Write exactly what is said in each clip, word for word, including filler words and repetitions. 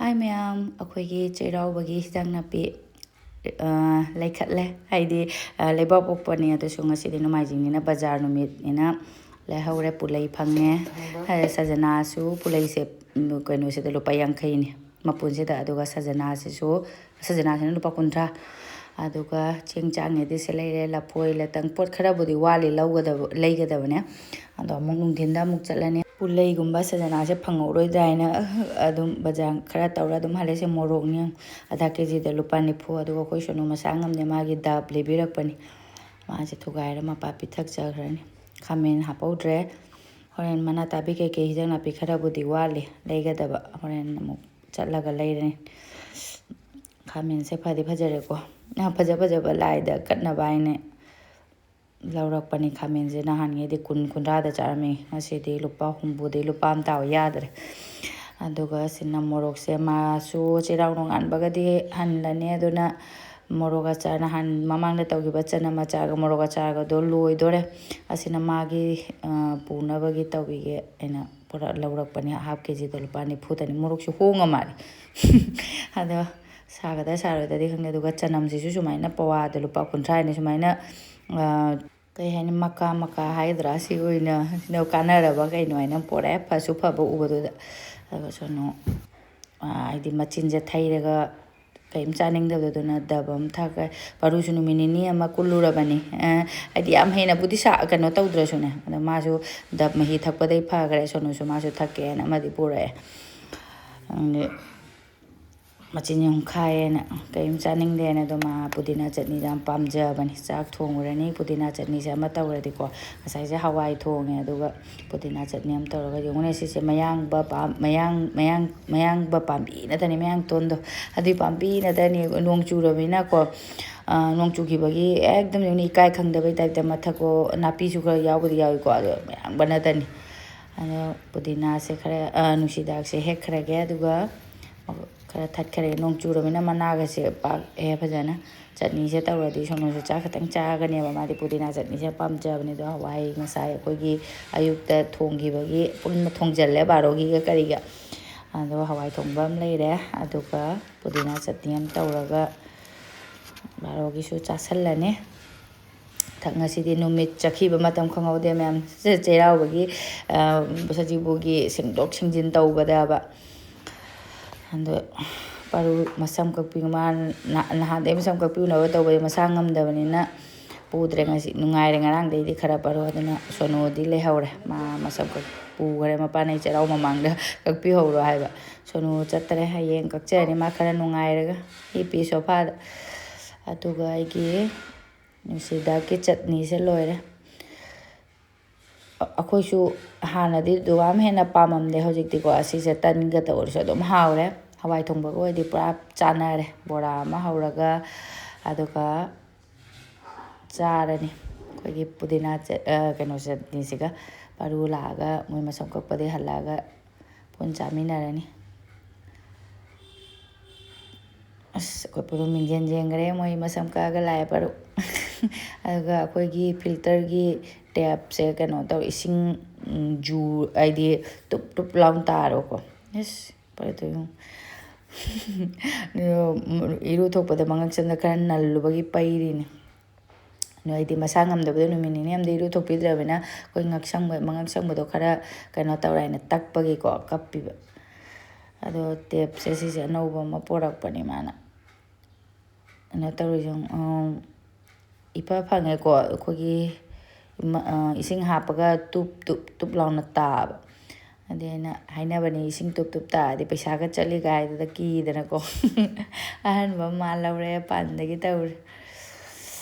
ꯍꯥꯏ ꯃꯌꯥꯝ, ꯑꯩꯈꯣꯏꯒꯤ ꯆꯩꯔꯥꯎꯕꯒꯤ ꯍꯤꯟꯖꯥꯡ ꯅꯥꯄꯤ, ꯑ, ꯂꯩꯈꯠꯂꯦ꯫ ꯍꯥꯏꯗꯤ, ꯑ, ꯂꯩꯕꯥꯛ ꯄꯣꯛꯄꯅꯤ, ꯑꯗꯨꯁꯨ ꯉꯁꯤꯗꯤ ꯅꯣꯡꯃꯥꯏꯖꯤꯡꯅꯤꯅ ꯕꯖꯥꯔ ꯅꯨꯃꯤꯠꯅꯤꯅ ꯂꯩꯍꯧꯔꯦ꯫ ꯄꯨꯂꯩ ꯐꯪꯉꯦ꯫ ꯑ, ꯁꯖꯅꯥꯁꯨ ꯄꯨꯂꯩꯁꯦ, ꯎꯝ, ꯀꯩꯅꯣꯁꯤꯗ ꯂꯨꯄꯥ ꯌꯥꯡꯈꯩꯅꯤ ꯃꯄꯨꯟꯁꯤꯗ꯫ ꯑꯗꯨꯒ ꯁꯖꯅꯥꯁꯤꯁꯨ, ꯁꯖꯅꯥꯁꯤꯅ ꯂꯨꯄꯥ ꯀꯨꯟꯊ꯭ꯔꯥ꯫ ꯑꯗꯨꯒ ꯆꯦꯡ ꯆꯥꯛꯅꯦꯗꯤ ꯁꯤ ꯂꯩꯔꯦ, ꯂꯐꯣꯏ, ꯂꯇꯪ, ꯄꯣꯠ ꯈꯔꯕꯨꯗꯤ ꯋꯥꯠꯂꯤ ꯂꯧꯒꯗꯕ, ꯂꯩꯒꯗꯕꯅꯦ꯫ ꯑꯗꯣ ꯑꯃꯨꯛ ꯅꯨꯡꯊꯤꯟꯗ ꯑꯃꯨꯛ ꯆꯠꯂꯅꯤ꯫ ꯄꯨꯂꯩꯒꯨꯝꯕ ꯁꯖꯅꯥꯁꯦ ꯐꯪꯍꯧꯔꯣꯏꯗ꯭ꯔꯥ ꯍꯥꯏꯅ ꯑꯗꯨꯝ ꯕꯖꯥꯔ ꯈꯔ ꯇꯧꯔ ꯑꯗꯨꯝ ꯍꯜꯂꯛꯏꯁꯦ꯫ ꯃꯣꯔꯣꯛꯅꯤ ꯑꯗꯥ ꯀꯦ ꯖꯤꯗ ꯂꯨꯄꯥ ꯅꯤꯐꯨ꯫ ꯑꯗꯨꯒ ꯑꯩꯈꯣꯏ ꯁꯣꯅꯨ ꯃꯁꯥ ꯉꯝꯗꯦ, ꯃꯥꯒꯤ ꯗꯥꯞ ꯂꯩꯕꯤꯔꯛꯄꯅꯤ꯫ ꯃꯥꯁꯦ ꯊꯨꯒꯥꯏꯔ ꯃꯄꯥ ꯄꯤꯊꯛꯆꯈ꯭ꯔꯅꯤ꯫ ꯈꯥꯃꯦꯟ ꯍꯥꯞꯍꯧꯗ꯭ꯔꯦ꯫ ꯍꯣꯔꯦꯟ ꯃꯅꯥ ꯇꯥꯕꯤ ꯀꯩꯀꯩ ꯍꯤꯟꯖꯥꯡ ꯅꯥꯄꯤ ꯈꯔꯕꯨꯗꯤ ꯋꯥꯠꯂꯤ, ꯂꯩꯒꯗꯕ꯫ ꯍꯣꯔꯦꯟ ꯑꯃꯨꯛ ꯆꯠꯂꯒ ꯂꯩꯔꯅꯤ꯫ ꯈꯥꯃꯦꯟꯁꯦ ꯐꯗꯤ ꯐꯖꯔꯦꯀꯣ꯫ ꯌꯥꯝ ꯐꯖ ꯐꯖꯕ ꯂꯥꯏꯗ ꯀꯠꯅꯕ ꯍꯥꯏꯅ ꯂꯧꯔꯛꯄꯅꯤ꯫ ꯈꯥꯃꯦꯟꯁꯦ ꯅꯍꯥꯟꯉꯩꯗꯤ ꯀꯨꯟ, ꯀꯨꯟꯊ꯭ꯔꯥꯗ ꯆꯥꯔꯝꯃꯤ, ꯉꯁꯤꯗꯤ ꯂꯨꯄꯥ ꯍꯨꯝꯐꯨꯗꯩ ꯂꯨꯄꯥ ꯑꯃ ꯇꯥꯕ ꯌꯥꯗ꯭ꯔꯦ꯫ ꯑꯗꯨꯒ ꯁꯤꯅ ꯃꯣꯔꯣꯛꯁꯦ, ꯃꯥꯁꯨ ꯆꯩꯔꯥꯎ ꯅꯣꯡꯉꯥꯟꯕꯒꯗꯤ ꯍꯜꯂꯅꯤ꯫ ꯑꯗꯨꯅ ꯃꯣꯔꯣꯛ ꯑꯆꯥꯔ, ꯅꯍꯥꯟ ꯃꯃꯥꯡꯗ ꯇꯧꯈꯤꯕ ꯆꯅꯝ ꯑꯆꯥꯔꯒ ꯃꯣꯔꯣꯛ ꯑꯆꯥꯔꯒꯗꯣ ꯂꯣꯏꯗꯣꯔꯦ꯫ ꯑꯁꯤꯅ ꯃꯥꯒꯤ, ꯑ, ꯄꯨꯅꯕꯒꯤ ꯇꯧꯕꯤꯒꯦ ꯑꯩꯅ ꯄꯨꯔꯛ-, ꯂꯧꯔꯛꯄꯅꯤ꯫ ꯍꯥꯐ ꯀꯦ ꯖꯤꯗ ꯂꯨꯄꯥ ꯅꯤꯐꯨꯗꯅꯤ꯫ ꯃꯣꯔꯣꯛꯁꯨ ꯍꯣꯡꯉ ꯃꯥꯜꯂꯦ꯫ ꯑꯗꯣ ꯁꯥꯒꯗ꯭ꯔꯥ ꯁꯥꯔꯣꯏꯗ꯭ꯔꯗꯤ ꯈꯪꯗꯦ꯫ ꯑꯗꯨꯒ ꯆꯅꯝꯁꯤꯁꯨ ꯁꯨꯃꯥꯏꯅ ꯄꯋꯥꯗ ꯂꯨꯄꯥ ꯀꯨꯟꯊ꯭ꯔꯥ ꯍꯥꯏꯅ ꯁꯨꯃꯥꯏꯅ, ꯑ, ꯀꯩ ꯍꯥꯏꯅꯤ, ꯃꯀꯥ ꯃꯀꯥ ꯍꯥꯏꯒꯗ꯭ꯔꯥ, ꯁꯤ ꯑꯣꯏꯅ ꯁꯤꯅ ꯀꯥꯟꯅꯔꯕ ꯀꯩꯅꯣ ꯍꯥꯏꯅ ꯄꯣꯔꯛꯑꯦ, ꯐꯁꯨ ꯐꯕ ꯎꯕꯗꯨꯗ꯫ ꯑꯗꯨꯒ ꯁꯣꯅꯨ, ꯑ, ꯍꯥꯏꯗꯤ ꯃꯆꯤꯟꯁꯦ ꯊꯩꯔꯒ ꯀꯔꯤꯝ ꯆꯥꯅꯤꯡꯗꯕꯗꯨꯅ ꯗꯕ ꯑꯃ ꯊꯛꯈ꯭ꯔꯦ꯫ ꯄꯥꯔꯨꯁꯨ ꯅꯨꯃꯤꯠ ꯅꯤꯅꯤ ꯑꯃ ꯀꯨꯜꯂꯨꯔꯕꯅꯤ꯫ ꯑ, ꯍꯥꯏꯗꯤ ꯌꯥꯝ ꯍꯦꯟꯅꯕꯨꯗꯤ ꯁꯥ-, ꯀꯩꯅꯣ ꯇꯧꯗ꯭ꯔꯁꯨꯅꯦ, ꯑꯗꯣ ꯃꯥꯁꯨ ꯗꯕ ꯃꯍꯤ ꯊꯛꯄꯗꯩ ꯐꯈ꯭ꯔꯦ꯫ ꯁꯣꯅꯨꯁꯨ ꯃꯥꯁꯨ ꯊꯛꯀꯦꯅ ꯑꯃꯗꯤ ꯄꯨꯔꯛꯑꯦ꯫ ꯑꯗꯨ ꯃꯆꯤꯟ ꯌꯥꯝ ꯈꯥꯏꯌꯦꯅ, ꯀꯔꯤꯝ ꯆꯥꯅꯤꯡꯗꯦꯅ꯫ ꯑꯗꯣ ꯃꯥ ꯄꯨꯗꯤꯅꯥ ꯆꯠꯅꯤꯗ ꯌꯥꯝ ꯄꯥꯝꯖꯕꯅꯤ꯫ ꯆꯥꯛ ꯊꯣꯡꯉꯨꯔꯅꯤ, ꯄꯨꯗꯤꯅꯥ ꯆꯠꯅꯤꯁꯦ ꯑꯃ ꯇꯧꯔꯗꯤꯀꯣ꯫ ꯉꯁꯥꯏꯁꯦ ꯍꯋꯥꯏ ꯊꯣꯡꯉꯦ, ꯑꯗꯨꯒ ꯄꯨꯗꯤꯅꯥ ꯆꯠꯅꯤ ꯑꯃ ꯇꯧꯔꯒ ꯌꯦꯡꯉꯨꯅꯦ꯫ ꯁꯤꯁꯦ ꯃꯌꯥꯡꯕ ꯄꯥꯝ-, ꯃꯌꯥꯡ-, ꯃꯌꯥꯡ-, ꯃꯌꯥꯡꯕ ꯄꯥꯝꯕꯤ ꯅꯠꯇꯅꯤ, ꯃꯌꯥꯡ ꯇꯣꯟꯗꯣ꯫ ꯑꯗꯨꯏ ꯄꯥꯝꯕꯤ ꯅꯠꯇꯅꯤ꯫ ꯅꯣꯡ ꯆꯨꯔꯕꯅꯤꯅꯀꯣ, ꯑ, ꯅꯣꯡ ꯆꯨꯈꯤꯕꯒꯤ ꯑꯦꯛꯗꯝ ꯌꯦꯡꯉꯨꯅꯦ, ꯏꯀꯥꯏ ꯈꯪꯗꯕꯩ ꯇꯥꯏꯞꯇ ꯃꯊꯛꯀꯣ, ꯅꯥꯄꯤꯁꯨ ꯈꯔ ꯌꯥꯎꯕꯗꯤ ꯌꯥꯎꯏꯀꯣ, ꯑꯗꯣ ꯃꯌꯥꯡꯕ ꯅꯠꯇꯅꯤ꯫ ꯑꯗꯣ ꯄꯨꯗꯤꯅꯥꯁꯦ ꯈꯔ, ꯑ, ꯅꯨꯡꯁꯤꯗꯥꯛꯁꯦ ꯍꯦꯛꯈ꯭ꯔꯒꯦ, ꯑꯗꯨꯒ ꯈꯔ ꯊꯠꯈ꯭ꯔꯦ꯫ ꯅꯣꯡ ꯆꯨꯔꯕꯅꯤꯅ ꯃꯅꯥꯒꯁꯦ ꯄꯥꯛꯑꯦ ꯐꯖꯅ꯫ ꯆꯠꯅꯤꯁꯦ ꯇꯧꯔꯗꯤ ꯁꯣꯅꯨꯁꯨ ꯆꯥꯛ ꯈꯛꯇꯪ ꯆꯥꯒꯅꯦꯕ꯫ ꯃꯥꯗꯤ ꯄꯨꯗꯤꯅꯥ ꯆꯠꯅꯤꯁꯦ ꯄꯥꯝꯖꯕꯅꯦ꯫ ꯑꯗꯣ ꯍꯋꯥꯏ ꯉꯁꯥꯏ ꯑꯩꯈꯣꯏꯒꯤ ꯑꯌꯨꯛꯇ ꯊꯣꯡꯈꯤꯕꯒꯤ ꯄꯨꯟꯅ ꯊꯣꯡꯖꯜꯂꯦ, ꯕꯥꯔꯣꯒꯤꯒ ꯀꯔꯤꯒ꯫ ꯑꯗꯣ ꯍꯋꯥꯏ ꯊꯣꯡꯕ ꯑꯃ ꯂꯩꯔꯦ, ꯑꯗꯨꯒ ꯄꯨꯗꯤꯅꯥ ꯆꯠꯅꯤ ꯑꯃ ꯇꯧꯔꯒ ꯕꯥꯔꯣꯒꯤꯁꯨ ꯆꯥꯁꯜꯂꯅꯤ꯫ ꯊꯛ-, ꯉꯁꯤꯗꯤ ꯅꯨꯃꯤꯠ ꯆꯠꯈꯤꯕ ꯃꯇꯝ ꯈꯪꯍꯧꯗꯦ ꯃꯌꯥꯝ꯫ ꯆꯩꯔꯥꯎꯕꯒꯤ, ꯑ, ꯁꯖꯤꯕꯨꯒꯤ ꯁꯦꯡꯗꯣꯛ ꯁꯦꯡꯖꯤꯟ ꯇꯧꯕꯗꯕ꯫ ꯑꯗꯣ ꯄꯥꯔꯨ ꯃꯁꯝ ꯀꯛꯄꯤ, ꯃꯥ ꯅ-, ꯅꯍꯥꯟꯗꯩ ꯃꯁꯝ ꯀꯛꯄꯤ ꯎꯅꯕ ꯇꯧꯕꯗꯤ ꯃꯁꯥ ꯉꯝꯗꯕꯅꯤꯅ ꯄꯨꯗ꯭ꯔꯦ꯫ ꯉꯁꯤ ꯅꯨꯡꯉꯥꯏꯔꯦ, ꯉꯔꯥꯡꯗꯩꯗꯤ ꯈꯔ ꯄꯥꯔꯨ꯫ ꯑꯗꯨꯅ ꯁꯣꯅꯨꯗꯤ ꯂꯩꯍꯧꯔꯦ, ꯃꯥ ꯃꯁꯝ ꯀꯛ-, ꯄꯨꯈ꯭ꯔꯦ꯫ ꯃꯄꯥꯅ ꯑꯩ ꯆꯩꯔꯥꯎ ꯃꯃꯥꯡꯗ ꯀꯛꯄꯤꯍꯧꯔꯣ ꯍꯥꯏꯕ꯫ ꯁꯣꯅꯨ ꯆꯠꯇꯔꯦ, ꯍꯌꯦꯡ ꯀꯛꯆꯔꯅꯤ ꯃꯥ ꯈꯔ ꯅꯨꯡꯉꯥꯏꯔꯒ ꯍꯤꯞꯄꯤ ꯁꯣꯐꯥꯗ꯫ ꯑꯗꯨꯒ ꯑꯩꯒꯤ ꯅꯨꯡꯁꯤꯗꯥꯛꯀꯤ ꯆꯠꯅꯤꯁꯦ ꯂꯣꯏꯔꯦ꯫ ꯑ-, ꯑꯩꯈꯣꯏꯁꯨ ꯍꯥꯟꯅꯗꯤ ꯑꯗꯨꯌꯥꯝ ꯍꯦꯟꯅ ꯄꯥꯝꯃꯝꯗꯦ, ꯍꯧꯖꯤꯛꯇꯤꯀꯣ ꯑꯁꯤꯁꯦ ꯇꯟꯒ ꯇꯧꯔꯁꯨ ꯑꯗꯨꯝ ꯍꯥꯎꯔꯦ꯫ ꯍꯋꯥꯏ ꯊꯣꯡꯕꯒ ꯑꯣꯏꯔꯗꯤ ꯄꯨꯔꯥ ꯆꯥꯟꯅꯔꯦ꯫ ꯕꯣꯔꯥ ꯑꯃ ꯍꯧꯔꯒ, ꯑꯗꯨꯒ ꯆꯥꯔꯅꯤ꯫ ꯑꯩꯈꯣꯏꯒꯤ ꯄꯨꯗꯤꯅꯥ ꯆ-, ꯑ, ꯀꯩꯅꯣ ꯆꯠꯅꯤꯁꯤꯒ꯫ ꯄꯥꯔꯨ ꯂꯥꯛꯑꯒ ꯃꯣꯏ ꯃꯁꯝ ꯀꯛꯄꯗꯒꯤ ꯍꯜꯂꯛꯑꯒ ꯄꯨꯟ ꯆꯥꯃꯤꯟꯅꯔꯅꯤ꯫ ꯑꯁ, ꯑꯩꯈꯣꯏ ꯄꯨꯔꯨ ꯃꯤꯡꯖꯦꯜ ꯌꯦꯡꯈ꯭ꯔꯦ, ꯃꯣꯏ ꯃꯁꯝ ꯀꯛꯑꯒ ꯂꯥꯛꯑꯦ ꯄꯥꯔꯨ꯫ ꯑꯗꯨꯒ ꯑꯩꯈꯣꯏꯒꯤ ꯐꯤꯜꯇꯔꯒꯤ ꯇꯦꯞꯁꯦ ꯀꯩꯅꯣ ꯇꯧ, ꯏꯁꯤꯡ, ꯎꯝ, ꯖꯨ-, ꯍꯥꯏꯗꯤ ꯇꯨꯞ ꯇꯨꯞ ꯂꯥꯎꯅ ꯇꯥꯔꯣꯀꯣ꯫ ꯑꯁ, ꯄꯥꯔꯨ ꯇꯨ ꯌꯦꯡꯉꯨ꯫ ꯏꯔꯨ ꯊꯣꯛꯄꯗ ꯃꯉꯛꯁꯝꯗ ꯈꯔ ꯅꯜꯂꯨꯕꯒꯤ ꯄꯩꯔꯤꯅꯦ꯫ ꯑꯗꯣ ꯑꯩꯗꯤ ꯃꯁꯥ ꯉꯝꯗꯕꯗꯣ ꯅꯨꯃꯤꯠ ꯅꯤꯅꯤ ꯑꯃꯗꯤ ꯏꯔꯨ ꯊꯣꯛꯄꯤꯗ꯭ꯔꯕꯅꯤꯅ ꯑꯩꯈꯣꯏ ꯉꯛꯁꯪꯕ-, ꯃꯉꯛꯁꯪꯕꯗꯣ ꯈꯔ ꯀꯩꯅꯣ ꯇꯧꯔꯦ ꯍꯥꯏꯅ ꯇꯛꯄꯒꯤꯀꯣ ꯀꯞꯄꯤꯕ꯫ ꯑꯗꯣ ꯇꯦꯞꯁꯦ ꯁꯤꯁꯦ ꯑꯅꯧꯕ ꯑꯃ ꯄꯣꯔꯛꯄꯅꯤ ꯃꯥꯅ꯫ ꯀꯩꯅꯣ ꯇꯧꯔꯤꯁꯦ, ꯎꯝ, ꯏꯐ ꯐꯪꯉꯦꯀꯣ꯫ ꯑꯩꯈꯣꯏꯒꯤ ꯏꯃ-, ꯑ, ꯏꯁꯤꯡ ꯍꯥꯞꯄꯒ ꯇꯨꯞ ꯇꯨꯞ ꯇꯨꯞ ꯂꯥꯎꯅ ꯇꯥꯕ꯫ ꯑꯗꯨꯗꯤ ꯑꯩꯅ ꯍꯥꯏꯅꯕꯅꯤ, "ꯏꯁꯤꯡ ꯇꯨꯞ ꯇꯨꯞ ꯇꯥꯔꯗꯤ ꯄꯩꯁꯥꯒ ꯆꯠꯂꯤꯒ" ꯍꯥꯏꯗꯨꯗ ꯀꯤꯗꯅꯀꯣ꯫ ꯑꯍꯟꯕ ꯑꯃ ꯃꯥꯜꯍꯧꯔꯦ ꯄꯥꯟꯗꯒꯤ ꯇꯧꯔꯦ꯫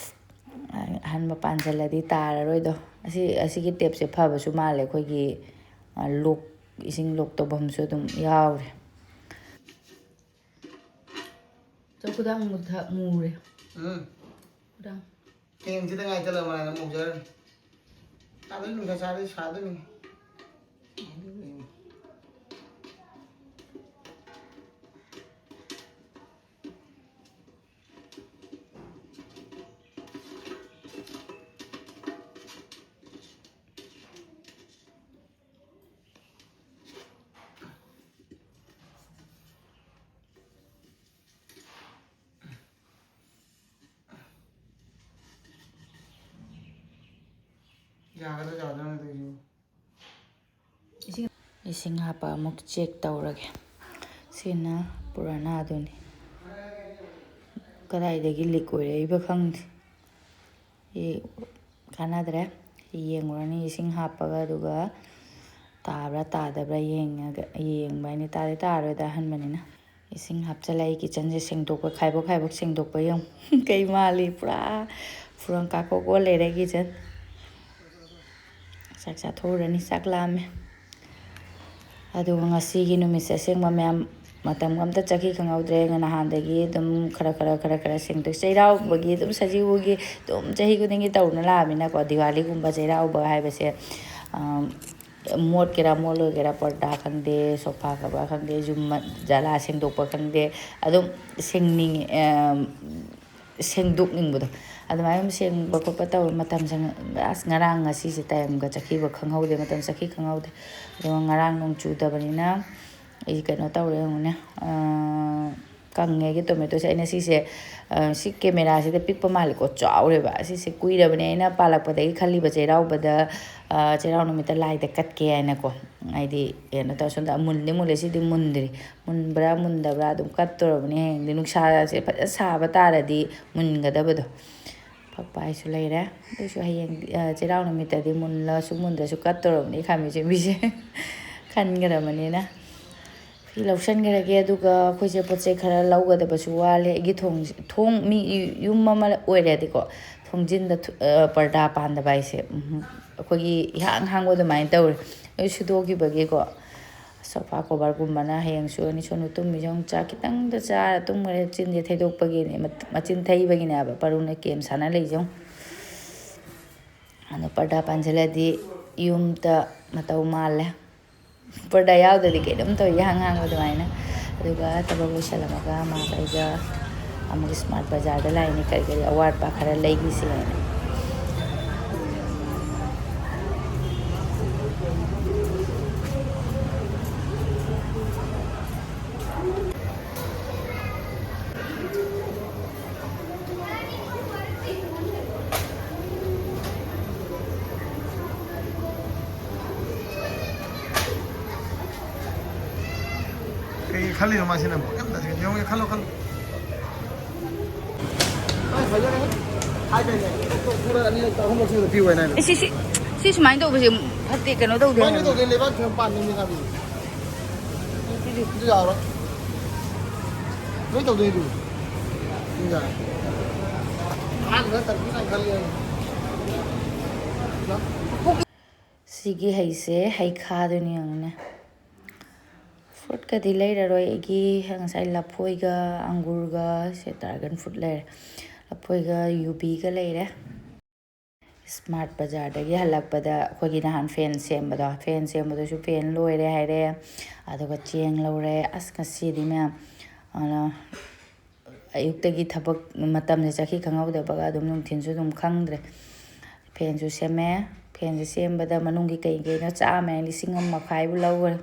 ꯑꯍꯟꯕ ꯄꯥꯟꯁꯤꯜꯂꯗꯤ ꯇꯥꯔꯔꯣꯏꯗꯣ꯫ ꯑꯁꯤ, ꯑꯁꯤꯒꯤ ꯇꯦꯞꯁꯦ ꯐꯕꯁꯨ ꯃꯥꯜꯂꯦ꯫ ꯑꯩꯈꯣꯏꯒꯤ, ꯑ, ꯂꯣꯛ, ꯏꯁꯤꯡ ꯂꯣꯛ ꯇꯧꯐꯝꯁꯨ ꯑꯗꯨꯝ ꯌꯥꯎꯔꯦ꯫ ꯆꯧ ꯈꯨꯗꯥꯡ ꯃꯨꯊ-, ꯃꯨꯔꯦ꯫ ꯎꯝ꯫ ꯈꯨꯗꯥꯡ꯫ ꯐꯦꯟꯁꯤꯗ ꯉꯥꯏꯇ ꯂꯩꯔꯝꯃꯣ, ꯃꯨꯖꯔꯅꯤ꯫ ꯁꯥꯗꯣꯏꯅꯤ, ꯅꯨꯡꯁꯥ ꯁꯥꯔꯗꯤ ꯁꯥꯗꯣꯏꯅꯤ꯫ ꯌꯥꯒꯗ꯭ꯔꯥ ꯌꯥꯗ꯭ꯔꯥ ꯇꯧꯔꯤꯁꯤꯕꯨ? ꯏꯁꯤꯡ ꯍꯥꯞꯄ ꯑꯃꯨꯛ ꯆꯦꯛ ꯇꯧꯔꯒꯦ꯫ ꯁꯤꯅ ꯄꯨꯔꯥꯅꯥꯗꯨꯅꯤ꯫ ꯀꯗꯥꯏꯗꯒꯤ ꯂꯤꯛ ꯑꯣꯏꯔꯛꯏꯕ ꯈꯪꯗꯦ꯫ ꯁꯤ ꯀꯥꯟꯅꯗ꯭ꯔꯦ꯫ ꯌꯦꯡꯉꯨꯔꯅꯤ ꯏꯁꯤꯡ ꯍꯥꯞꯄꯒ, ꯑꯗꯨꯒ ꯇꯥꯕ꯭ꯔꯥ ꯇꯥꯗꯕ꯭ꯔꯥ ꯌꯦꯡꯉꯒ, ꯌꯦꯡꯕ ꯍꯥꯏꯅꯤ꯫ ꯇꯥꯗꯤ ꯇꯥꯔꯣꯏꯗ, ꯑꯍꯟꯕꯅꯤꯅ꯫ ꯏꯁꯤꯡ ꯍꯥꯞꯆꯤꯜꯂ ꯑꯩ ꯀꯤꯠꯆꯟꯁꯦ ꯁꯦꯡꯗꯣꯛꯄ, ꯈꯥꯏꯕꯣꯛ ꯈꯥꯏꯕꯣꯛ ꯁꯦꯡꯗꯣꯛꯄ ꯌꯦꯡꯉꯨ꯫ ꯀꯩ ꯃꯥꯜꯂꯤ? ꯄꯨꯔꯥ ꯐꯨꯔꯪ ꯀꯥꯀꯣꯛ ꯑꯣꯜ ꯂꯩꯔꯦ ꯀꯤꯠꯆꯟ꯫ ꯆꯥꯛ ꯆꯥꯊꯣꯛꯎꯔꯅꯤ, ꯆꯥꯛ ꯂꯥꯝꯃꯦ꯫ ꯑꯗꯨꯒ ꯉꯁꯤꯒꯤ ꯅꯨꯃꯤꯠꯁꯦ ꯑꯁꯦꯡꯕ ꯃꯌꯥꯝ ꯃꯇꯝꯒ ꯑꯝꯇ ꯆꯠꯈꯤ ꯈꯪꯍꯧꯗ꯭ꯔꯦ꯫ ꯅꯍꯥꯟꯗꯒꯤ ꯑꯗꯨꯝ ꯈꯔ ꯈꯔ, ꯈꯔ ꯈꯔ ꯁꯦꯡꯗꯣꯛ, ꯆꯩꯔꯥꯎꯕꯒꯤ ꯑꯗꯨꯝ, ꯁꯖꯤꯕꯨꯒꯤ ꯑꯗꯨꯝ ꯆꯍꯤ ꯈꯨꯗꯤꯡꯒꯤ ꯇꯧꯅ ꯂꯥꯛꯑꯃꯤꯅꯀꯣ, ꯗꯤꯋꯥꯂꯤꯒꯨꯝꯕ, ꯆꯩꯔꯥꯎꯕ ꯍꯥꯏꯕꯁꯦ, ꯑꯝ, ꯃꯣꯠꯀꯦꯔꯥ ꯃꯣꯠꯂꯣꯏꯒꯦꯔꯥ, ꯄꯔꯗꯥ ꯈꯪꯗꯦ, ꯁꯣꯐꯥ ꯀꯣꯚꯔ ꯈꯪꯗꯦ, ꯌꯨꯝ ꯖꯂꯥ ꯁꯦꯡꯗꯣꯛꯄ ꯈꯪꯗꯦ, ꯑꯗꯨꯝ ꯁꯦꯡꯅꯤꯡ-, ꯑꯝ, ꯁꯦꯡꯗꯣꯛꯅꯤꯡꯕꯗꯣ, ꯑꯗꯨꯃꯥꯏꯅ ꯑꯗꯨꯝ ꯁꯦꯡꯕ ꯈꯣꯠꯄ ꯇꯧꯕ ꯃꯇꯝꯁꯦ, ꯑꯁ, ꯉꯔꯥꯡ ꯉꯁꯤꯁꯦ ꯇꯥꯏꯝꯒ ꯆꯠꯈꯤꯕ ꯈꯪꯍꯧꯗꯦ, ꯃꯇꯝ ꯆꯠꯈꯤ ꯈꯪꯍꯧꯗꯦ꯫ ꯑꯗꯨꯒ ꯉꯔꯥꯡ ꯅꯣꯡ ꯆꯨꯗꯕꯅꯤꯅ ꯑꯩ ꯀꯩꯅꯣ ꯇꯧꯔꯦ, ꯌꯦꯡꯉꯨꯅꯦ, ꯑꯥ, ꯀꯪꯉꯦ ꯑꯩꯒꯤ ꯇꯣꯃꯦꯇꯣꯁꯦ꯫ ꯑꯩꯅ ꯁꯤꯁꯦ, ꯑꯥ, ꯁꯤ ꯀꯦꯃꯦꯔꯥꯁꯤꯗ ꯄꯤꯛꯄ ꯃꯥꯜꯂꯦꯀꯣ, ꯆꯥꯎꯔꯦꯕ꯫ ꯑꯁꯤꯁꯦ ꯀꯨꯏꯔꯕꯅꯦ ꯑꯩꯅ ꯄꯥꯜꯂꯛꯄꯗꯒꯤ ꯈꯜꯂꯤꯕ, ꯆꯩꯔꯥꯎꯕꯗ, ꯑꯥ, ꯆꯩꯔꯥꯎ ꯅꯨꯃꯤꯠꯇ ꯂꯥꯏꯗ ꯀꯠꯀꯦ ꯍꯥꯏꯅꯀꯣ꯫ ꯍꯥꯏꯗꯤ ꯀꯩꯅꯣ ꯇꯧꯔ, ꯁꯣꯝꯗ ꯃꯨꯟꯗꯤ ꯃꯨꯜꯂꯦ, ꯁꯤꯗꯤ ꯃꯨꯟꯗ꯭ꯔꯤ꯫ ꯃꯨꯟꯕ꯭ꯔꯥ ꯃꯨꯟꯗꯕ꯭ꯔꯥ ꯑꯗꯨꯝ ꯀꯠꯇꯣꯔꯕꯅꯤ꯫ ꯍꯌꯦꯡꯗꯤ ꯅꯨꯡꯁꯥꯁꯦ ꯐꯖꯅ ꯁꯥꯕ ꯇꯥꯔꯗꯤ ꯃꯨꯟꯒꯗꯕꯗꯣ꯫ ꯐꯛꯄ ꯍꯥꯏꯁꯨ ꯂꯩꯔꯦ꯫ ꯑꯗꯨꯏꯁꯨ ꯍꯌꯦꯡ, ꯑ, ꯆꯩꯔꯥꯎ ꯅꯨꯃꯤꯠꯇꯗꯤ ꯃꯨꯜꯂꯁꯨ ꯃꯨꯟꯗ꯭ꯔꯁꯨ ꯀꯠꯇꯣꯔꯕꯅꯤ ꯈꯥꯃꯦꯟ ꯑꯁꯤꯟꯕꯤꯁꯦ꯫ ꯈꯟꯈ꯭ꯔꯕꯅꯤꯅ꯫ ꯐꯤ ꯂꯧꯁꯟꯈ꯭ꯔꯒꯦ, ꯑꯗꯨꯒ ꯑꯩꯈꯣꯏꯁꯦ ꯄꯣꯠ ꯆꯩ ꯈꯔ ꯂꯧꯒꯗꯕꯁꯨ ꯋꯥꯠꯂꯦ꯫ ꯑꯩꯒꯤ ꯊꯣꯡ, ꯊꯣꯡ, ꯃꯤ ꯌꯨꯝ ꯑꯃ ꯑꯣꯏꯔꯗꯤꯀꯣ, ꯊꯣꯡꯖꯤꯟꯗ ꯊꯨ-, ꯑ, ꯄꯔꯗꯥ ꯄꯥꯟꯗꯕ ꯍꯥꯏꯁꯦ, ꯎꯝ, ꯑꯩꯈꯣꯏꯒꯤ ꯏꯍꯥꯡ ꯍꯥꯡꯕ ꯑꯗꯨꯃꯥꯏꯅ ꯇꯧꯔꯦ꯫ ꯂꯣꯏ ꯁꯨꯗꯣꯛꯈꯤꯕꯒꯤꯀꯣ꯫ ꯁꯣꯐꯥ ꯀꯣꯚꯔꯒꯨꯝꯕꯅ ꯍꯌꯦꯡ ꯁꯨꯔꯅꯤ꯫ ꯁꯣꯅꯨ ꯇꯨꯝꯃꯤꯁꯦ ꯌꯦꯡꯉꯨ, ꯆꯥꯛ ꯈꯤꯇꯪꯗ ꯆꯥꯔ ꯇꯨꯝꯈ꯭ꯔꯦ꯫ ꯆꯤꯟꯁꯦ ꯊꯩꯗꯣꯛꯄꯒꯤꯅꯦ, ꯃ-, ꯃꯆꯤꯟ ꯊꯩꯕꯒꯤꯅꯦꯕ ꯄꯔꯨꯅ ꯒꯦꯝ ꯁꯥꯟꯅ ꯂꯩꯁꯦ ꯌꯦꯡꯉꯨ꯫ ꯑꯗꯣ ꯄꯔꯗꯥ ꯄꯥꯟꯁꯤꯜꯂꯗꯤ ꯌꯨꯝꯗ ꯃꯇꯧ ꯃꯥꯜꯂꯦ꯫ ꯄꯔꯗꯥ ꯌꯥꯎꯗ꯭ꯔꯗꯤ ꯀꯩꯅꯣꯝ ꯇꯧꯏ, ꯏꯍꯥꯡ ꯍꯥꯡꯕ ꯑꯗꯨꯃꯥꯏꯅ꯫ ꯑꯗꯨꯒ ꯊꯕꯛ ꯂꯣꯏꯁꯤꯜꯂꯝꯃꯒ ꯃꯥꯒ ꯑꯩꯒ ꯑꯃꯨꯛ ꯏꯁꯃꯥꯔꯠ ꯕꯖꯥꯔꯗ ꯂꯥꯛꯏꯅꯦ, ꯀꯔꯤ ꯀꯔꯤ ꯑꯋꯥꯠ ꯑꯄꯥ ꯈꯔ ꯂꯩꯈꯤꯁꯤ ꯍꯥꯏꯅ꯫ ꯈꯜꯂꯤꯅꯣ ꯃꯥꯁꯤꯅ ꯑꯃꯨꯛ? ꯀꯩꯝꯇ ꯌꯦꯡꯉꯨ, ꯈꯜꯂꯣ, ꯈꯜꯂꯣ꯫ ꯍꯥꯏ, ꯐꯖꯔꯦ꯫ ꯍꯥꯏꯗꯣꯏꯅꯦ꯫ ꯄꯨꯔ ꯑꯅꯤꯔꯛ, ꯑꯍꯨꯝꯂꯛ ꯁꯨꯅ ꯄꯤꯌꯨ ꯍꯥꯏꯅ ꯍꯥꯏꯕ꯫ ꯑꯦ, ꯁꯤ, ꯁꯤ, ꯁꯤ ꯁꯨꯃꯥꯏꯅ ꯇꯧꯕꯁꯦ ꯐꯠꯇꯦ, ꯀꯩꯅꯣ ꯇꯧꯗꯦ ꯃꯣꯏꯅ ꯍꯥꯏꯕꯅꯤ꯫ ꯇꯧꯗꯣꯏ ꯂꯩꯕꯥꯛ ꯐꯤꯕꯝ ꯄꯥꯟꯗꯣꯏꯅꯤ ꯁꯥꯕꯤ꯫ ꯑꯗꯨ ꯌꯥꯔꯣꯏ꯫ ꯂꯣꯏ ꯇꯧꯗꯣꯏꯅꯤ ꯑꯗꯨ꯫ ꯑꯗꯨ ꯌꯥꯔꯣꯏ꯫ ꯑꯍꯥꯟꯕ ꯇꯟꯕꯤ ꯀꯥꯏꯅ ꯈꯜꯂꯤ ꯍꯥꯏꯕ꯫ ꯁꯤꯒꯤ ꯍꯩꯁꯦ ꯍꯩꯈꯥꯗꯨꯅꯤ ꯌꯦꯡꯉꯨꯅꯦ꯫ ꯐ꯭ꯔꯨꯠꯀꯗꯤ ꯂꯩꯔꯔꯣꯏ ꯑꯩꯒꯤ꯫ ꯉꯁꯥꯏ ꯂꯐꯣꯏꯒ ꯑꯪꯒꯨꯔꯒ, ꯁꯦ ꯗ꯭ꯔꯥꯒꯟ ꯐ꯭ꯔꯨꯠ ꯂꯩꯔꯦ, ꯂꯐꯣꯏꯒ ꯌꯨꯕꯤꯒ ꯂꯩꯔꯦ꯫ ꯁ꯭ꯃꯥꯔꯠ ꯕꯖꯥꯔꯗꯒꯤ ꯍꯜꯂꯛꯄꯗ ꯑꯩꯈꯣꯏꯒꯤ ꯅꯍꯥꯟ ꯐꯦꯟ ꯁꯦꯝꯕꯗꯣ, ꯐꯦꯟ ꯁꯦꯝꯕꯗꯨꯁꯨ ꯐꯦꯟ ꯂꯣꯏꯔꯦ ꯍꯥꯏꯔꯦ꯫ ꯑꯗꯨꯒ ꯆꯦꯡ ꯂꯧꯔꯦ꯫ ꯑꯁ, ꯉꯁꯤꯗꯤ ꯃꯌꯥꯝ, ꯑ, ꯑꯌꯨꯛꯇꯒꯤ ꯊꯕꯛ ꯃꯇꯝꯁꯦ ꯆꯠꯈꯤ ꯈꯪꯍꯧꯗꯕꯒ ꯑꯗꯨꯝ ꯅꯨꯡꯊꯤꯜꯁꯨ ꯑꯗꯨꯝ ꯈꯪꯗ꯭ꯔꯦ꯫ ꯐꯦꯟꯁꯨ ꯁꯦꯝꯃꯦ꯫ ꯐꯦꯟꯁꯦ ꯁꯦꯝꯕꯗ ꯃꯅꯨꯡꯒꯤ ꯀꯩ ꯀꯩꯅꯣ ꯆꯥꯝꯃꯦ, ꯂꯤꯁꯤꯡ ꯑꯃ ꯃꯈꯥꯏꯕꯨ ꯂꯧꯈ꯭ꯔꯦ꯫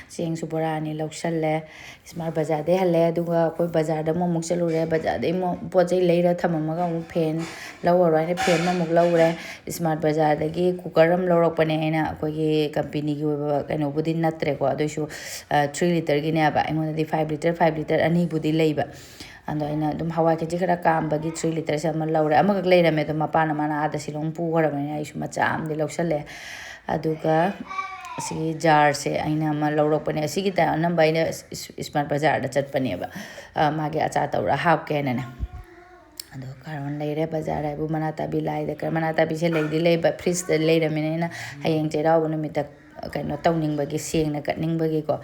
ꯆꯦꯡꯁꯨ ꯕꯣꯔꯥ ꯑꯅꯤ ꯂꯧꯁꯜꯂꯦ꯫ ꯁ꯭ꯃꯥꯔꯠ ꯕꯖꯥꯔꯗꯩ ꯍꯜꯂꯦ, ꯑꯗꯨꯒ ꯑꯩꯈꯣꯏ ꯕꯖꯥꯔꯗ ꯑꯃꯨꯛ, ꯑꯃꯨꯛ ꯆꯠꯂꯨꯔꯦ꯫ ꯕꯖꯥꯔꯗꯩ ꯑꯃꯨꯛ ꯄꯣꯠ ꯆꯩ ꯂꯩꯔ ꯊꯝꯃꯝꯃꯒ ꯑꯃꯨꯛ ꯐꯦꯟ ꯂꯧꯔꯔꯣꯏ ꯍꯥꯏꯅ ꯐꯦꯟ ꯑꯃꯃꯨꯛ ꯂꯧꯔꯦ꯫ ꯁ꯭ꯃꯥꯔꯠ ꯕꯖꯥꯔꯗꯒꯤ ꯀꯨꯀꯔ ꯑꯃ ꯂꯧꯔꯛꯄꯅꯦ ꯑꯩꯅ, ꯑꯩꯈꯣꯏꯒꯤ ꯀꯝꯄꯦꯅꯤꯒꯤ ꯑꯣꯏꯕ ꯀꯩꯅꯣꯕꯨꯗꯤ ꯅꯠꯇ꯭ꯔꯦꯀꯣ, ꯑꯗꯨꯑꯣꯏꯁꯨ, ꯑ, ꯊ꯭ꯔꯤ ꯂꯤꯇꯔꯒꯤꯅꯦꯕ꯫ ꯑꯩꯉꯣꯟꯗꯗꯤ ꯐꯥꯏꯚ ꯂꯤꯇꯔ, ꯐꯥꯏꯚ ꯂꯤꯇꯔ ꯑꯅꯤꯕꯨꯗꯤ ꯂꯩꯕ꯫ ꯑꯗꯣ ꯑꯩꯅ ꯑꯗꯨꯝ ꯍꯋꯥꯏ ꯈꯦꯆꯤ ꯈꯔ ꯀꯥꯝꯕꯒꯤ ꯊ꯭ꯔꯤ ꯂꯤꯇꯔꯁꯦ ꯑꯃ ꯂꯧꯔꯦ꯫ ꯑꯃꯈꯛ ꯂꯩꯔꯝꯃꯦ, ꯑꯗꯣ ꯃꯄꯥꯅ, ꯃꯥꯅ ꯑꯥꯗ ꯁꯤꯂꯣꯡ ꯄꯨꯈ꯭ꯔꯕꯅꯤꯅ ꯑꯩꯁꯨ ꯃꯆꯥ ꯑꯃꯗꯤ ꯂꯧꯁꯜꯂꯦ꯫ ꯑꯗꯨꯒ ꯑꯁꯤꯒꯤ ꯖꯥꯔꯁꯦ ꯑꯩꯅ ꯑꯃ ꯂꯧꯔꯛꯄꯅꯦ꯫ ꯑꯁꯤꯒꯤ ꯇ-, ꯑꯅꯝꯕ ꯑꯩꯅ ꯏꯁ-, ꯏꯁ-, ꯁ꯭ꯃꯥꯔꯠ ꯕꯖꯥꯔꯗ ꯆꯠꯄꯅꯦꯕ, ꯑ, ꯃꯥꯒꯤ ꯑꯆꯥꯔ ꯇꯧꯔ ꯍꯥꯞꯀꯦ ꯍꯥꯏꯅꯅꯦ꯫ ꯑꯗꯣ ꯀꯥꯔꯣꯟ ꯂꯩꯔꯦ ꯕꯖꯥꯔ ꯍꯥꯏꯕꯨ, ꯃꯅꯥ ꯇꯥꯕꯤ ꯂꯥꯏꯗ ꯈꯔ, ꯃꯅꯥ ꯇꯥꯕꯤꯁꯦ ꯂꯩꯗꯤ ꯂꯩꯕ, ꯐ꯭ꯔꯤꯖꯇ ꯂꯩꯔꯝꯃꯤꯅ ꯑꯩꯅ ꯍꯌꯦꯡ ꯆꯩꯔꯥꯎꯕ ꯅꯨꯃꯤꯠꯇ ꯀꯩꯅꯣ ꯇꯧꯅꯤꯡꯕꯒꯤ, ꯁꯦꯡꯅ ꯀꯠꯅꯤꯡꯕꯒꯤꯀꯣ꯫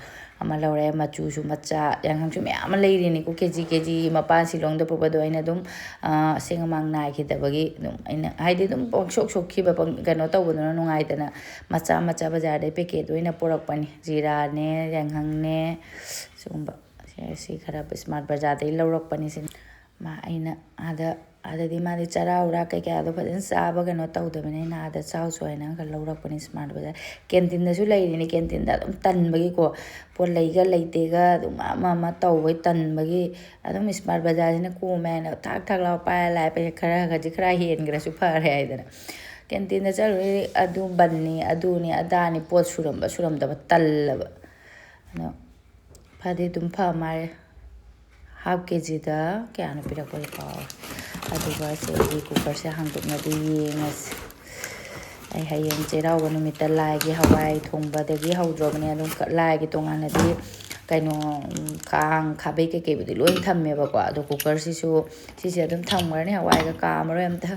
ꯑꯃ ꯂꯧꯔꯦ, ꯃꯆꯨꯁꯨ ꯃꯆꯥ, ꯌꯥꯏꯉꯪꯁꯨ ꯃꯌꯥꯝ ꯑꯃ ꯂꯩꯔꯤꯅꯤꯀꯣ, ꯀꯦ ꯖꯤ ꯀꯦ ꯖꯤ ꯃꯄꯥꯟ ꯁꯤꯂꯣꯡꯗ ꯄꯨꯔꯛꯄꯗꯣ ꯑꯩꯅ ꯑꯗꯨꯝ, ꯑ, ꯑꯁꯦꯡ ꯑꯃꯥꯡ ꯅꯥꯏꯈꯤꯗꯕꯒꯤ ꯑꯗꯨꯝ ꯑꯩꯅ, ꯍꯥꯏꯗꯤ, ꯑꯗꯨꯝ ꯄꯪꯁꯣꯛ ꯁꯣꯛꯈꯤꯕ, ꯄꯪ-, ꯀꯩꯅꯣ ꯇꯧꯕꯗꯨꯅ ꯅꯨꯡꯉꯥꯏꯇꯅ ꯃꯆꯥ ꯃꯆꯥ ꯕꯖꯥꯔꯗꯩ ꯄꯦꯀꯦꯠ ꯑꯣꯏꯅ ꯄꯨꯔꯛꯄꯅꯤ꯫ ꯖꯤꯔꯥꯅꯦ, ꯌꯥꯏꯉꯪꯅꯦ, ꯁꯤꯒꯨꯝꯕ꯫ ꯁꯤ, ꯁꯤ ꯈꯔ ꯁ꯭ꯃꯥꯔꯠ ꯕꯖꯥꯔꯗꯒꯤ ꯂꯧꯔꯛꯄꯅꯤ ꯁꯤ꯫ ꯃꯥ ꯑꯩꯅ ꯑꯥꯗ, ꯑꯥꯗꯗꯤ ꯃꯥꯗꯤ ꯆꯔꯥ ꯍꯨꯔꯥ ꯀꯩꯀꯥꯗꯣ ꯐꯖꯅ ꯆꯥꯕ ꯀꯩꯅꯣ ꯇꯧꯗꯕꯅꯤꯅ ꯑꯥꯗ ꯆꯥꯎꯁꯨ ꯍꯥꯏꯅ ꯈꯔ ꯂꯧꯔꯛꯄꯅꯤ ꯁ꯭ꯃꯥꯔꯠ ꯕꯖꯥꯔ꯫ ꯀꯦꯟꯇꯤꯟꯗꯁꯨ ꯂꯩꯔꯤꯅꯤ, ꯀꯦꯟꯇꯤꯟꯗ ꯑꯗꯨꯝ ꯇꯟꯕꯒꯤꯀꯣ, ꯄꯣꯠ ꯂꯩꯒ ꯂꯩꯇꯦꯒ ꯑꯗꯨꯝ ꯑꯃ ꯑꯃ ꯇꯧꯕꯩ ꯇꯟꯕꯒꯤ ꯑꯗꯨꯝ ꯁ꯭ꯃꯥꯔꯠ ꯕꯖꯥꯔꯁꯤꯅ ꯀꯣꯝꯃꯦ ꯍꯥꯏꯅ ꯊꯥꯛ ꯊꯥꯛ ꯂꯥꯎ ꯄꯥꯏꯔ ꯂꯥꯛꯑꯦ꯫ ꯄꯩꯁꯥ ꯈꯔ ꯈꯔꯁꯤ ꯈꯔ ꯍꯦꯟꯈ꯭ꯔꯁꯨ ꯐꯔꯦ ꯍꯥꯏꯗꯅ꯫ ꯀꯦꯟꯇꯤꯟꯗ ꯆꯠꯂꯨꯔꯗꯤ ꯑꯗꯨ ꯕꯟꯅꯤ, ꯑꯗꯨꯅꯤ, ꯑꯗꯥꯅꯤ, ꯄꯣꯠ ꯁꯨꯔꯝꯕ ꯁꯨꯔꯝꯗꯕ ꯇꯜꯂꯕ꯫ ꯑꯗꯣ ꯐꯗꯤ ꯑꯗꯨꯝ ꯐ ꯃꯥꯜꯂꯦ꯫ ꯍꯥꯐ ꯀꯦ ꯖꯤꯗ ꯀꯌꯥꯅꯣ ꯄꯤꯔꯛꯄꯗꯣ ꯀꯥꯎꯔꯦ꯫ ꯑꯗꯨꯒ ꯁꯦ ꯑꯩꯒꯤ ꯀꯨꯀꯔꯁꯦ ꯍꯥꯡꯗꯣꯛꯅꯗꯤ ꯌꯦꯡꯉꯁꯤ꯫ ꯑꯩ ꯍꯌꯦꯡ ꯆꯩꯔꯥꯎꯕ ꯅꯨꯃꯤꯠꯇ ꯂꯥꯏꯒꯤ ꯍꯋꯥꯏ ꯊꯣꯡꯕꯗꯒꯤ ꯍꯧꯗ꯭ꯔꯣꯕꯅꯦ꯫ ꯑꯗꯨꯝ ꯂꯥꯏꯒꯤ ꯇꯣꯉꯥꯟꯅꯗꯤ ꯀꯩꯅꯣ, ꯀꯥꯡ ꯈꯥꯕꯩ ꯀꯩꯀꯩꯕꯨꯗꯤ ꯂꯣꯏ ꯊꯝꯃꯦꯕꯀꯣ꯫ ꯑꯗꯣ ꯀꯨꯀꯔꯁꯤꯁꯨ ꯁꯤꯁꯦ ꯑꯗꯨꯝ ꯊꯝꯈ꯭ꯔꯅꯤ꯫ ꯍꯋꯥꯏꯒ ꯀꯥꯝꯃꯔꯣꯏ ꯑꯝꯇ꯫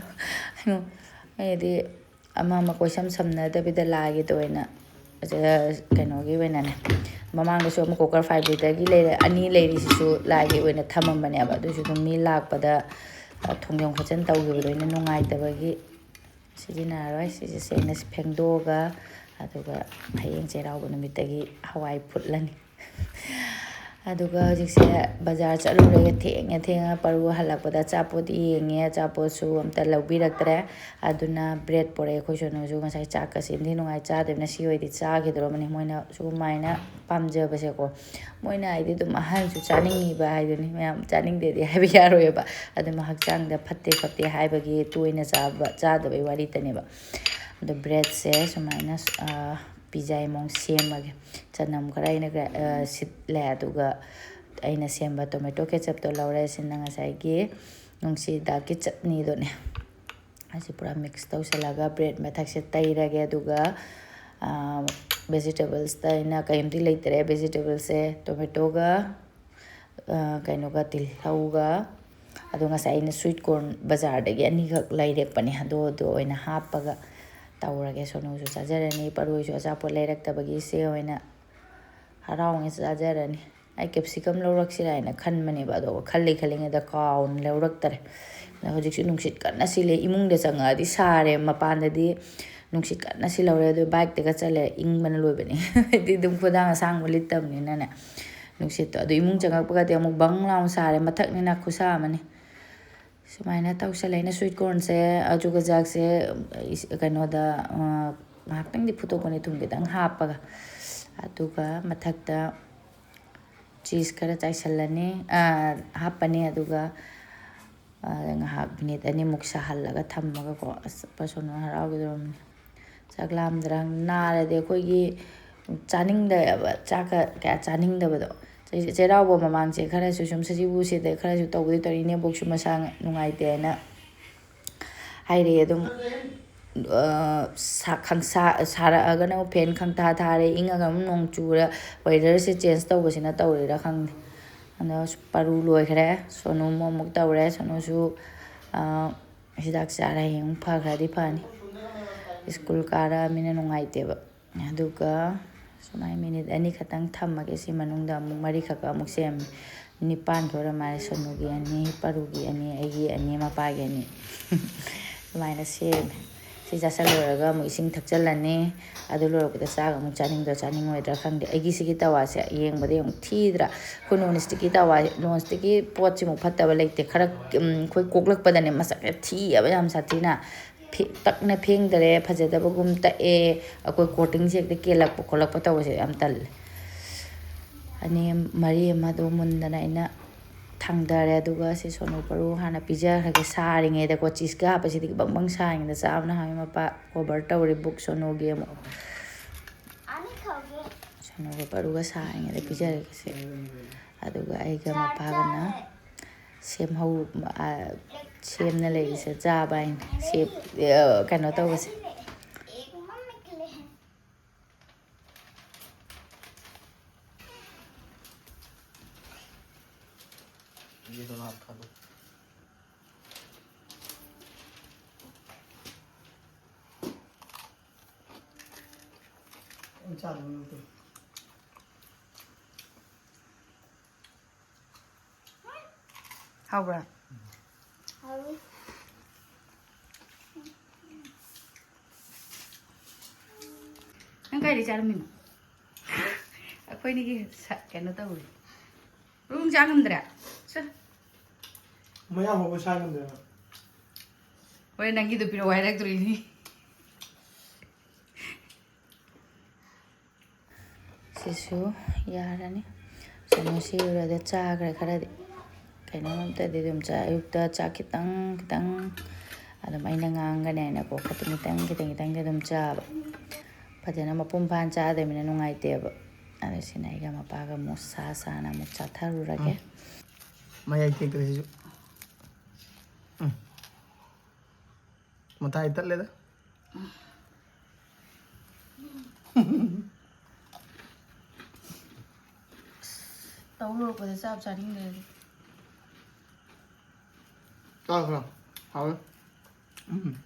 ꯑꯩꯗꯤ ꯑꯃ ꯑꯃ ꯀꯣꯏꯁꯝ ꯁꯝꯅꯗꯕꯤꯗ ꯂꯥꯏꯒꯤꯗ ꯑꯣꯏꯅ, ꯀꯩꯅꯣꯒꯤ ꯑꯣꯏꯅꯅꯦ꯫ ꯃꯃꯥꯡꯗꯁꯨ ꯑꯃꯨꯛ ꯀꯨꯀꯔ ꯐꯥꯏꯚ ꯂꯤꯇꯔꯒꯤ ꯂꯩꯔꯦ, ꯑꯅꯤ ꯂꯩꯔꯤꯁꯤꯁꯨ ꯂꯥꯏꯒꯤ ꯑꯣꯏꯅ ꯊꯝꯃꯝꯕꯅꯦꯕ꯫ ꯑꯗꯨꯁꯨ ꯑꯗꯨꯝ ꯃꯤ ꯂꯥꯛꯄꯗ ꯊꯣꯡꯖꯣꯝ ꯈꯣꯠꯆꯟ ꯇꯧꯈꯤꯕꯗꯣ ꯑꯩꯅ ꯅꯨꯡꯉꯥꯏꯇꯕꯒꯤ ꯁꯤꯖꯤꯟꯅꯔꯔꯣꯏ꯫ ꯁꯤꯁꯦ ꯁꯦꯡꯅ ꯐꯦꯡꯗꯣꯛꯑꯒ, ꯑꯗꯨꯒ ꯍꯌꯦꯡ ꯆꯩꯔꯥꯎꯕ ꯅꯨꯃꯤꯠꯇꯒꯤ ꯍꯋꯥꯏ ꯐꯨꯠꯂꯅꯤ꯫ ꯑꯗꯨꯒ ꯍꯧꯖꯤꯛꯁꯦ ꯕꯖꯥꯔ ꯆꯠꯂꯨꯔꯦ꯫ ꯊꯦꯡꯉꯦ, ꯊꯦꯡꯉ ꯄꯔꯨ ꯍꯜꯂꯛꯄꯗ ꯑꯆꯥꯄꯣꯠ ꯌꯦꯡꯉꯦ, ꯑꯆꯥꯄꯣꯠꯁꯨ ꯑꯝꯇ ꯂꯧꯕꯤꯔꯛꯇ꯭ꯔꯦ꯫ ꯑꯗꯨꯅ ꯕ꯭ꯔꯦꯗ ꯄꯣꯔꯛꯑꯦ꯫ ꯑꯩꯈꯣꯏ ꯁꯣꯅꯨꯁꯨ ꯉꯁꯥꯏ ꯆꯥꯛꯀꯁꯦ ꯏꯟꯊꯤ ꯅꯨꯡꯉꯥꯏ ꯆꯥꯗꯕꯅ ꯁꯤ ꯑꯣꯏꯗꯤ ꯆꯥꯈꯤꯗ꯭ꯔꯣꯕꯅꯤ꯫ ꯃꯣꯏꯅ ꯁꯨꯃꯥꯏꯅ ꯄꯥꯝꯖꯕꯁꯦꯀꯣ, ꯃꯣꯏꯅ ꯍꯥꯏꯗꯤ ꯑꯗꯨꯝ ꯑꯍꯟꯁꯨ ꯆꯥꯅꯤꯡꯉꯤꯕ ꯍꯥꯏꯗꯨꯅꯤ꯫ ꯃꯌꯥꯝ ꯆꯥꯅꯤꯡꯗꯦꯗꯤ ꯍꯥꯏꯕ ꯌꯥꯔꯣꯏꯕ꯫ ꯑꯗꯨꯝ ꯍꯛꯆꯥꯡꯗ ꯐꯠꯇꯦ ꯈꯣꯠꯇꯦ ꯍꯥꯏꯕꯒꯤ ꯇꯣꯏꯅ ꯆꯥꯕ, ꯆꯥꯗꯕꯩ ꯋꯥꯔꯤꯇꯅꯦꯕ꯫ ꯑꯗꯣ ꯕ꯭ꯔꯦꯗꯁꯦ ꯁꯨꯃꯥꯏꯅ ꯄꯤꯖꯥꯏ ꯃꯑꯣꯡ ꯁꯦꯝꯃꯒꯦ꯫ ꯆꯅꯝ ꯈꯔ ꯑꯩꯅ ꯁꯤꯠꯂꯦ, ꯑꯗꯨꯒ ꯑꯩꯅ ꯁꯦꯝꯕ ꯇꯣꯃꯦꯇꯣ ꯀꯦꯆꯞꯇꯣ ꯂꯧꯔꯦ꯫ ꯁꯤꯅ ꯉꯁꯥꯏꯒꯤ ꯅꯨꯡꯁꯤꯗꯥꯛꯀꯤ ꯆꯠꯅꯤꯗꯨꯅꯦ꯫ ꯑꯁꯤ ꯄꯨꯔꯥ ꯃꯤꯛꯁ ꯇꯧꯁꯜꯂꯒ ꯕ꯭ꯔꯦꯗ ꯃꯊꯛꯁꯦ ꯇꯩꯔꯒꯦ꯫ ꯑꯗꯨꯒ ꯚꯦꯖꯤꯇꯦꯕꯜꯁꯇ ꯑꯩꯅ ꯀꯔꯤꯝꯇ ꯂꯩꯇ꯭ꯔꯦ꯫ ꯚꯦꯖꯤꯇꯦꯕꯜꯁꯦ ꯇꯣꯃꯦꯇꯣꯒ, ꯀꯩꯅꯣꯒ, ꯇꯤꯜꯍꯧꯒ, ꯑꯗꯣ ꯉꯁꯥꯏ ꯑꯩꯅ ꯁ꯭ꯋꯤꯠ ꯀꯣꯔꯟ ꯕꯖꯥꯔꯗꯒꯤ ꯑꯅꯤꯈꯛ ꯂꯩꯔꯛꯄꯅꯦ꯫ ꯑꯗꯣ, ꯑꯗꯨ ꯑꯣꯏꯅ ꯍꯥꯞꯄꯒ ꯇꯧꯔꯒꯦ꯫ ꯁꯣꯅꯨꯁꯨ ꯆꯥꯖꯔꯅꯤ꯫ ꯄꯔꯣꯏꯁꯨ ꯑꯆꯥꯄꯣꯠ ꯂꯩꯔꯛꯇꯕꯒꯤ ꯁꯦ ꯑꯣꯏꯅ ꯍꯔꯥꯎꯅ ꯆꯥꯖꯔꯅꯤ꯫ ꯑꯩ ꯀꯦꯞꯁꯤꯀꯝ ꯂꯧꯔꯛꯁꯤꯔꯥ ꯍꯥꯏꯅ ꯈꯟꯕꯅꯦꯕ, ꯑꯗꯣ ꯈꯜꯂꯤ ꯈꯜꯂꯤꯉꯩꯗ ꯀꯥꯎꯅ ꯂꯧꯔꯛꯇꯔꯦ꯫ ꯑꯗꯣ ꯍꯧꯖꯤꯛꯁꯨ ꯅꯨꯡꯁꯤꯠ ꯀꯟꯅ ꯁꯤꯜꯂꯦ꯫ ꯏꯃꯨꯡꯗ ꯆꯪꯉꯛꯑꯗꯤ ꯁꯥꯔꯦ, ꯃꯄꯥꯟꯗꯗꯤ ꯅꯨꯡꯁꯤꯠ ꯀꯟꯅ ꯁꯤꯜꯍꯧꯔꯦ꯫ ꯑꯗꯣ ꯕꯥꯏꯛꯇꯒ ꯆꯠꯂꯦ, ꯏꯪꯕꯅ ꯂꯣꯏꯕꯅꯤ꯫ ꯍꯥꯏꯗꯤ ꯑꯗꯨꯝ ꯈꯨꯗꯥꯡ ꯑꯁꯥꯡꯕ ꯂꯤꯠꯇꯕꯅꯤꯅꯅꯦ꯫ ꯅꯨꯡꯁꯤꯠꯇꯣ ꯑꯗꯨ ꯏꯃꯨꯡ ꯆꯪꯉꯛꯄꯒꯗꯤ ꯑꯃꯨꯛ ꯕꯪ ꯂꯥꯎꯅ ꯁꯥꯔꯦ꯫ ꯃꯊꯛꯅꯤꯅ ꯈꯨꯠꯁꯥ ꯑꯃꯅꯤ꯫ ꯁꯨꯃꯥꯏꯅ ꯇꯧꯁꯜꯂꯦ꯫ ꯑꯩꯅ ꯁ꯭ꯋꯤꯠ ꯀꯣꯔꯟꯁꯦ, ꯑ, ꯆꯨꯒꯖꯥꯛꯁꯦ, ꯏꯁ-, ꯀꯩꯅꯣꯗ, ꯑ, ꯉꯥꯏꯍꯥꯛꯇꯪꯗꯤ ꯐꯨꯠꯇꯣꯛꯄꯅꯦ, ꯊꯨꯝ ꯈꯤꯇꯪ ꯍꯥꯞꯄꯒ꯫ ꯑꯗꯨꯒ ꯃꯊꯛꯇ ꯆꯤꯁ ꯈꯔ ꯆꯥꯏꯁꯜꯂꯅꯤ, ꯑ, ꯍꯥꯞꯄꯅꯤ꯫ ꯑꯗꯨꯒ, ꯑ, ꯉꯥꯏꯍꯥꯛ ꯃꯤꯅꯤꯠ ꯑꯅꯤꯃꯨꯛ ꯁꯥꯍꯜꯂꯒ ꯊꯝꯃꯒꯀꯣ꯫ ꯑꯁ, ꯄꯥꯁꯣꯟ ꯍꯔꯥꯎꯒꯗꯧꯔꯕꯅꯤ꯫ ꯆꯥꯛ ꯂꯥꯝꯗ꯭ꯔꯥ? ꯅꯥꯔꯗꯤ ꯑꯩꯈꯣꯏꯒꯤ ꯆꯥꯅꯤꯡꯗꯦꯕ, ꯆꯥꯛꯀ ꯀꯌꯥ ꯆꯥꯅꯤꯡꯗꯕꯗꯣ꯫ ꯆꯩ-, ꯆꯩꯔꯥꯎꯕ ꯃꯃꯥꯡꯁꯦ ꯈꯔꯁꯨ ꯁꯨꯝ ꯁꯖꯤꯕꯨꯁꯤꯗ ꯈꯔꯁꯨ ꯇꯧꯕꯗꯤ ꯇꯧꯔꯤ, ꯏꯅꯦꯕꯣꯛꯁꯨ ꯃꯁꯥ ꯅꯨꯡꯉꯥꯏꯇꯦꯅ ꯍꯥꯏꯔꯛꯑꯦ꯫ ꯑꯗꯨꯝ, ꯑ, ꯁꯥ-, ꯈꯪꯁꯥ-, ꯁꯥꯔꯛꯑꯒꯅ ꯑꯃꯨꯛ ꯐꯦꯟ ꯈꯪꯊꯥ ꯊꯥꯔꯦ, ꯏꯪꯉꯒ ꯑꯃꯨꯛ ꯅꯣꯡ ꯆꯨꯔꯦ꯫ ꯋꯦꯗꯔꯁꯦ ꯆꯦꯟꯖ ꯇꯧꯕꯁꯤꯅ ꯇꯧꯔꯤꯔꯥ ꯈꯪꯗꯦ꯫ ꯑꯗꯣ ꯄꯔꯨ ꯂꯣꯏꯈ꯭ꯔꯦ, ꯁꯣꯅꯨ ꯑꯃꯨꯛ ꯇꯧꯔꯦ꯫ ꯁꯣꯅꯨꯁꯨ, ꯑ, ꯍꯤꯗꯥꯛ ꯆꯥꯔ ꯍꯌꯦꯡ ꯑꯃꯨꯛ ꯐꯈ꯭ꯔꯗꯤ ꯐꯅꯤ꯫ ꯁ꯭ꯀꯨꯜ ꯀꯥꯔꯛꯑꯃꯤꯅ ꯅꯨꯡꯉꯥꯏꯇꯦꯕ꯫ ꯑꯗꯨꯒ ꯁꯨꯃꯥꯏꯅ ꯃꯤꯅꯤꯠ ꯑꯅꯤ ꯈꯛꯇꯪ ꯊꯝꯃꯒꯦ꯫ ꯁꯤ ꯃꯅꯨꯡꯗ ꯑꯃꯨꯛ ꯃꯔꯤꯈꯛ ꯑꯃꯨꯛ ꯁꯦꯝꯃꯦ꯫ ꯅꯤꯄꯥꯟ ꯈꯛ ꯑꯣꯏꯔ ꯃꯥꯜꯂꯦ꯫ ꯁꯣꯅꯨꯒꯤ ꯑꯅꯤ, ꯄꯔꯨꯒꯤ ꯑꯅꯤ, ꯑꯩꯒꯤ ꯑꯅꯤ, ꯃꯄꯥꯒꯤ ꯑꯅꯤ꯫ ꯑꯗꯨꯃꯥꯏꯅ ꯁꯦꯝꯃꯦ꯫ ꯁꯤ ꯆꯥꯁꯤꯜꯂꯣꯏꯔꯒ ꯑꯃꯨꯛ ꯏꯁꯤꯡ ꯊꯛꯆꯜꯂꯅꯤ꯫ ꯑꯗꯨ ꯂꯣꯏꯔꯛꯄꯗ ꯆꯥꯛ ꯑꯃꯨꯛ ꯆꯥꯅꯤꯡꯗ꯭ꯔꯥ ꯆꯥꯅꯤꯡꯉꯣꯏꯗ꯭ꯔꯥ ꯈꯪꯗꯦ꯫ ꯑꯩꯒꯤ ꯁꯤꯒꯤ ꯇꯋꯥꯁꯦ ꯌꯦꯡꯕꯗ ꯌꯥꯝ ꯊꯤꯗ꯭ꯔꯥ? ꯑꯩꯈꯣꯏ ꯅꯣꯟ ꯏꯁꯇꯤꯛꯀꯤ ꯇꯋꯥ, ꯅꯣꯟ ꯏꯁꯇꯤꯛꯀꯤ ꯄꯣꯠꯁꯤꯃꯨꯛ ꯐꯠꯇꯕ ꯂꯩꯇꯦ꯫ ꯈꯔ, ꯎꯝ, ꯑꯩꯈꯣꯏ ꯀꯣꯛꯂꯛꯄꯗꯅꯦ ꯃꯁꯛꯁꯦ ꯊꯤꯌꯦꯕ ꯌꯥꯝ ꯁꯥꯊꯤꯅ꯫ ꯐꯦ-, ꯇꯛꯅ ꯐꯦꯡꯗꯔꯦ, ꯐꯖꯗꯕꯒꯨꯝ ꯇꯛꯑꯦ꯫ ꯑꯩꯈꯣꯏ ꯀꯣꯇꯤꯡꯁꯦ ꯍꯦꯛꯇ ꯀꯦꯜꯂꯛꯄ ꯈꯣꯠꯂꯛꯄ ꯇꯧꯕꯁꯦ ꯌꯥꯝ ꯇꯜꯂꯦ꯫ ꯑꯅꯤ, ꯃꯔꯤ ꯑꯃꯗꯣ ꯃꯨꯟꯗꯅ ꯑꯩꯅ ꯊꯥꯡꯗꯔꯦ꯫ ꯑꯗꯨꯒ ꯁꯤ ꯁꯣꯅꯨ ꯄꯔꯨ ꯍꯥꯟꯅ ꯄꯤꯖꯈ꯭ꯔꯒꯦ꯫ ꯁꯥꯔꯤꯉꯩꯗꯀꯣ, ꯆꯤꯁꯀ ꯍꯥꯞꯄꯁꯤꯗꯤ ꯕꯪ ꯕꯪ ꯁꯥꯔꯤꯉꯩꯗ ꯆꯥꯕꯅ ꯍꯥꯎꯏ꯫ ꯃꯄꯥ ꯀꯣꯕꯔ ꯇꯧꯔꯤ ꯕꯨꯛ ꯁꯣꯅꯨꯒꯤ ꯑꯃꯨꯛ꯫ ꯁꯣꯅꯨꯒ ꯄꯔꯨꯒ ꯁꯥꯔꯤꯉꯩꯗ ꯄꯤꯖꯔꯒꯦ ꯁꯦ꯫ ꯑꯗꯨꯒ ꯑꯩꯒ ꯃꯄꯥꯒꯅ ꯁꯦꯝꯍꯧ-, ꯑ, ꯁꯦꯝꯅ ꯂꯩꯔꯤꯁꯦ ꯆꯥꯕ ꯍꯥꯏꯅ꯫ ꯁꯦꯝ-, ꯑ, ꯀꯩꯅꯣ ꯇꯧꯕꯁꯦ꯫ ꯍꯥꯎꯕ꯭ꯔꯥ? ꯍꯥꯎꯏ꯫ ꯅꯪ ꯀꯥꯏꯗꯩ ꯆꯥꯔꯝꯃꯤꯅꯣ? ꯑꯩꯈꯣꯏꯅꯤꯒꯤ ꯁ-, ꯀꯩꯅꯣ ꯇꯧꯔꯤ꯫ ꯔꯨꯝ ꯆꯥ ꯉꯝꯗ꯭ꯔꯦ? ꯁꯦ꯫ ꯃꯌꯥ ꯍꯧꯕ ꯁꯥ ꯉꯝꯗ꯭ꯔꯦ꯫ ꯍꯣꯔꯦꯟ ꯅꯪꯒꯤꯗꯣ ꯄꯤꯔꯛꯑꯣ ꯍꯥꯏꯔꯛꯇꯣꯔꯤꯅꯤ꯫ ꯁꯤꯁꯨ ꯌꯥꯔꯅꯤ꯫ ꯁꯣꯅꯨ ꯁꯤ ꯂꯣꯏꯔꯒ ꯆꯥꯈ꯭ꯔꯦ ꯈꯔꯗꯤ꯫ ꯀꯩꯅꯣꯝꯇꯗꯤ ꯑꯗꯨꯝ ꯆꯥꯏ꯫ ꯑꯌꯨꯛꯇ ꯆꯥꯛ ꯈꯤꯇꯪ ꯈꯤꯇꯪ ꯑꯗꯨꯝ ꯑꯩꯅ ꯉꯥꯡꯒꯅꯤ ꯍꯥꯏꯅꯀꯣ, ꯈꯤꯇꯪ ꯈꯤꯇꯪ ꯈꯤꯇꯪ ꯈꯤꯇꯪꯗꯤ ꯑꯗꯨꯝ ꯆꯥꯕ꯫ ꯐꯖꯅ ꯃꯄꯨꯡ ꯐꯥꯅ ꯆꯥꯗꯕꯅꯤꯅ ꯅꯨꯡꯉꯥꯏꯇꯦꯕ꯫ ꯑꯗ ꯁꯤꯅ ꯑꯩꯒ ꯃꯄꯥꯒ ꯃꯨꯁꯥ ꯁꯥꯅ ꯑꯃꯨꯛ ꯆꯥꯊꯔꯨꯔꯒꯦ꯫ ꯃꯌꯥꯏ ꯇꯦꯛꯇ꯭ꯔꯦ ꯁꯤꯁꯨ꯫ ꯎꯝ꯫ ꯃꯇꯥꯏ ꯇꯠꯂꯦꯗ꯫ ꯇꯧ ꯂꯣꯏꯔꯛꯄꯗ ꯆꯥꯕ ꯆꯥꯅꯤꯡꯗ꯭ꯔꯦ꯫ ꯆꯥꯈ꯭ꯔꯣ꯫ ꯍꯥꯎꯋꯦ꯫ ꯎꯝ꯫